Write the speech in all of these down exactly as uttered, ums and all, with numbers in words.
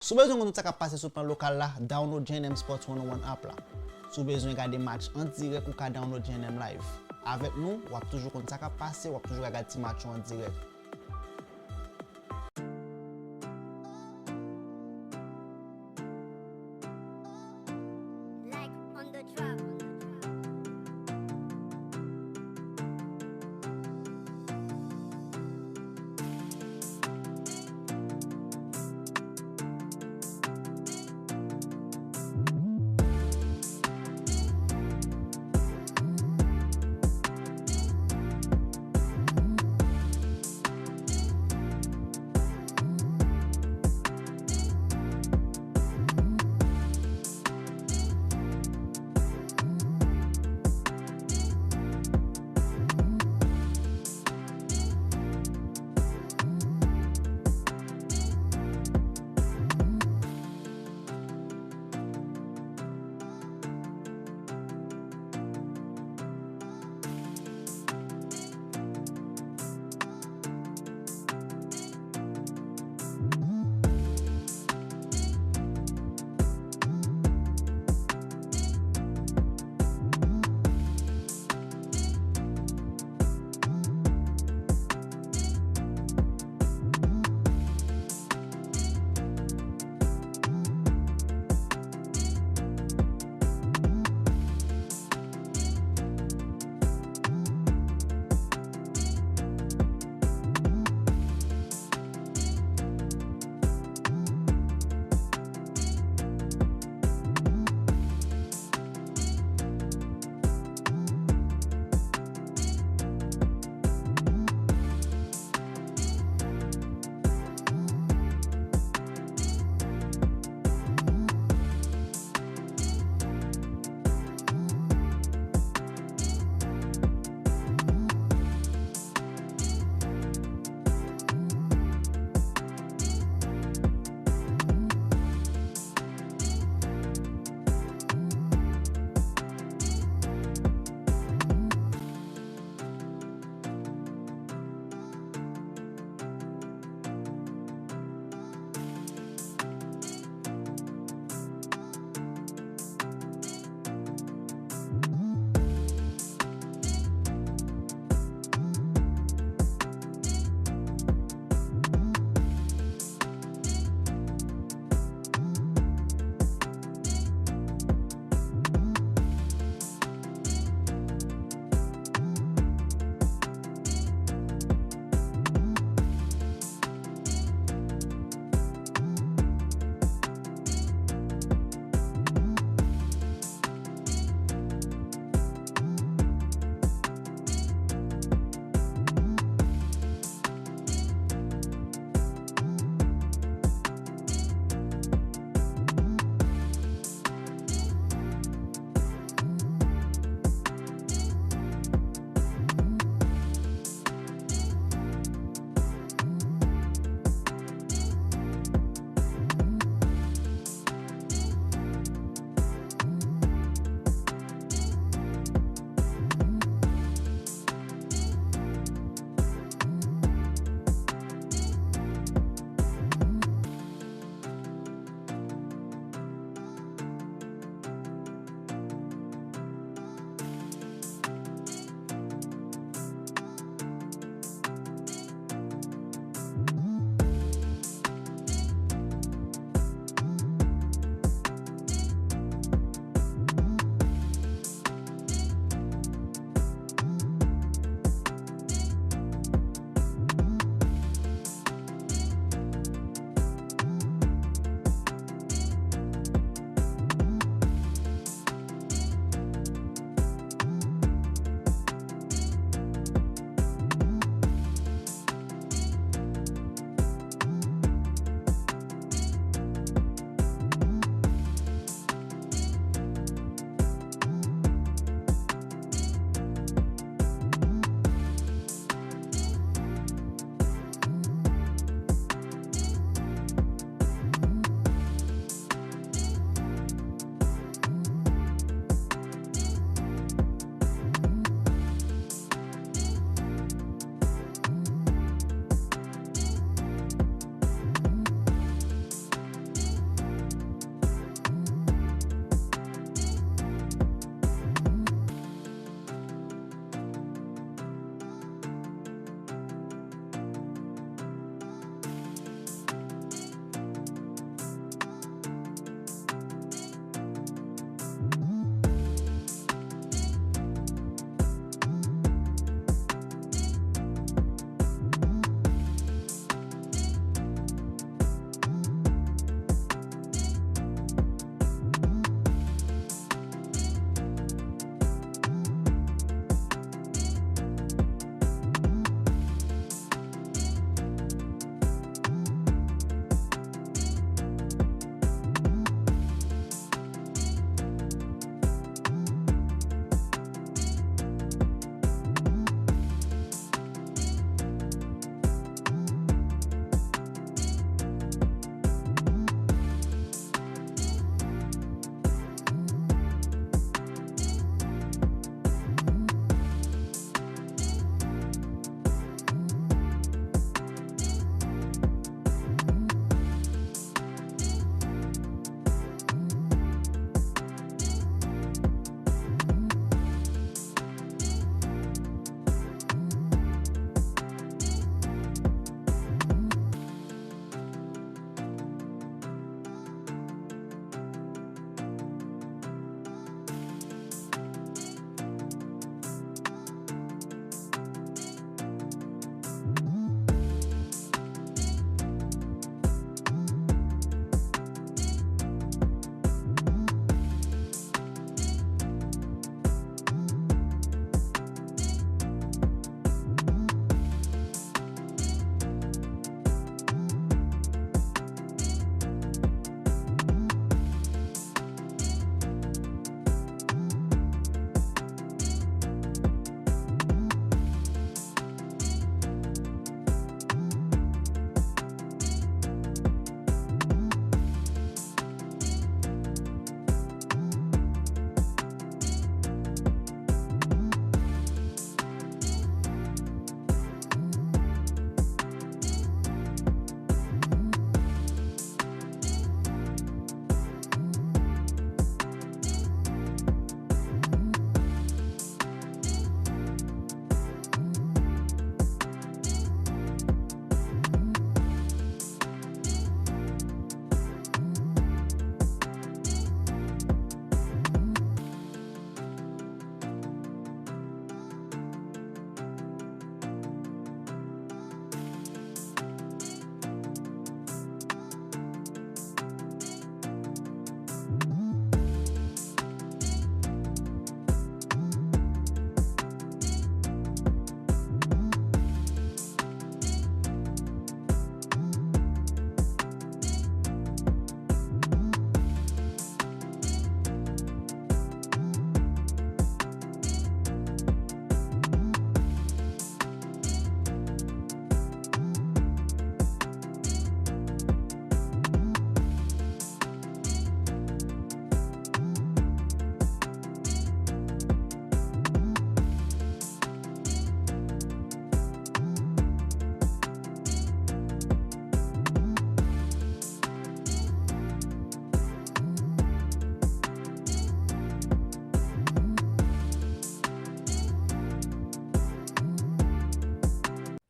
Si w bezwen konn tout sa k ap pase sou plan lokal la, download J N M Sports one oh one app la. Si w bezwen gade match an dirèk, ou ka download J N M Live. Avèk nou, w ap toujou konn sa k ap pase, w ap toujou ka gade ti match yo an dirèk. Like on the track.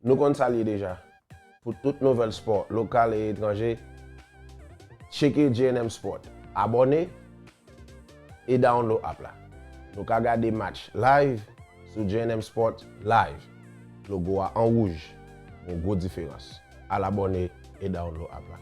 Nou konn sa l ye deja. Pou tout nouvèl spò lokal e etranje, tcheke J N M Sport. Abòne e download app la. Nou ka gade match live sou J N M Sport Live. Logo a an wouj, yon gwo diferans. Al abòne e download app la.